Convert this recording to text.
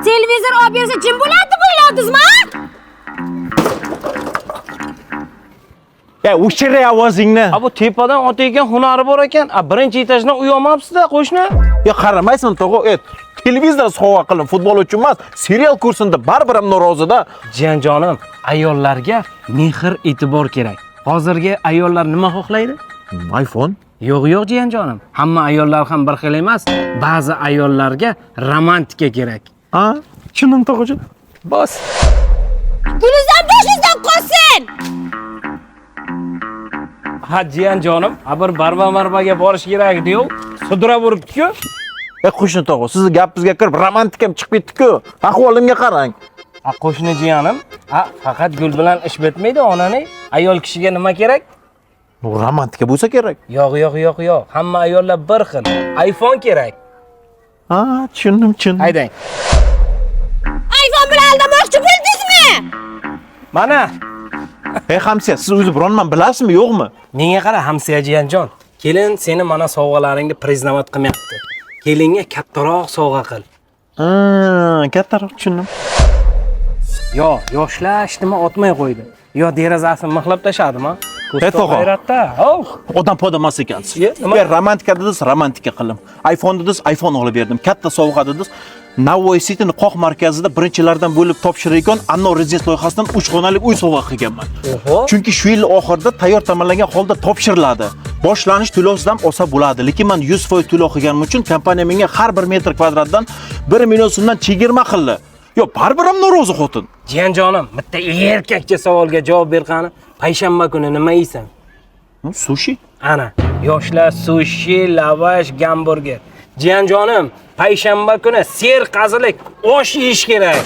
Televizor olib bersa jim bo'ladi deb o'yladingizmi? Ya o'chir ovozingni. A bu tepadan otayotgan hunari bor ekan. A birinchi etajdan uy olmabsiz-da, qo'shni. Ya qaramaysan tog'a, televizor sovg'a qilin, futbol uchun emas, serial ko'rsin deb baribir ham norozida. Jiyanjonim, ayollarga mehr e'tibor kerak. Hozirgi ayollar nima xohlaydi? iPhone. Yo'q, yo'q jiyanjonim. Hamma ayollar ham bir xil emas. Ba'zi ayollarga romantika kerak. Ha, tushundim tog'ajon. Bos. Bunizdan boshingizdan qolsin. Ha jiyanjonim, a bir barba marbaga borish kerak edi-yu. Sudrab uribdi-ku. E qo'shni tog'a, sizni gapingizga kirib romantikam chiqib ketdi-ku. Ahvolimga qarang. A qo'shni jiyanim, a faqat gul bilan ish bitmaydi, onani. Ayol kishiga nima kerak? Romantika bo'lsa kerak. Yo'q, yo'q, yo'q, yo'q. Hamma ayollar bir xil. iPhone kerak. Ha, tushundim, tushundim. Haydang. iPhone bilan aldamoqchi bo'ldingizmi? Mana Ey hamsiya, siz o'zi biron nima bilasizmi, yo'qmi? menga qara hamsiya jiyanjon. Kelin seni mana sovg'alaringni priznavat qilmayapti. Kelinga kattaroq sovg'a qil. Ha, kattaroq tushundim. Yo, yoshlar nima otmay qo'ydi. Yo, derazasini mixlab tashladimi? Ey tog'a. Hayratda. Hov. Odam podamas ekansiz. Ye, nima? E, romantika dedingiz, romantika qildim. iPhone dedingiz, iPhone olib berdim. Katta sovg'a dedingiz. Navoiy City'ni qoq markazida birinchilardan bo'lib topshirayotgan Anno Residence loyihasidan 3 xonali uy sovg'a qilganman. Oho. Chunki shu yil oxirida tayyor ta'minlangan holda topshiriladi. Boshlanish to'lovsiz ham olsa bo'ladi, lekin men 100% to'lov qilganim uchun kompaniya menga har bir metr kvadratdan 1 million so'mdan chegirma qildi. Yo, baribir ham norozi xotin. Jiyanjonim, bitta erkakcha savolga javob ber qani. Payshanba kuni nima yeysan? Sushi. Ana, yoshlar sushi, lavash, gamburger. Jiyanjonim, payshanba kuni serqazilik osh yeyish kerak.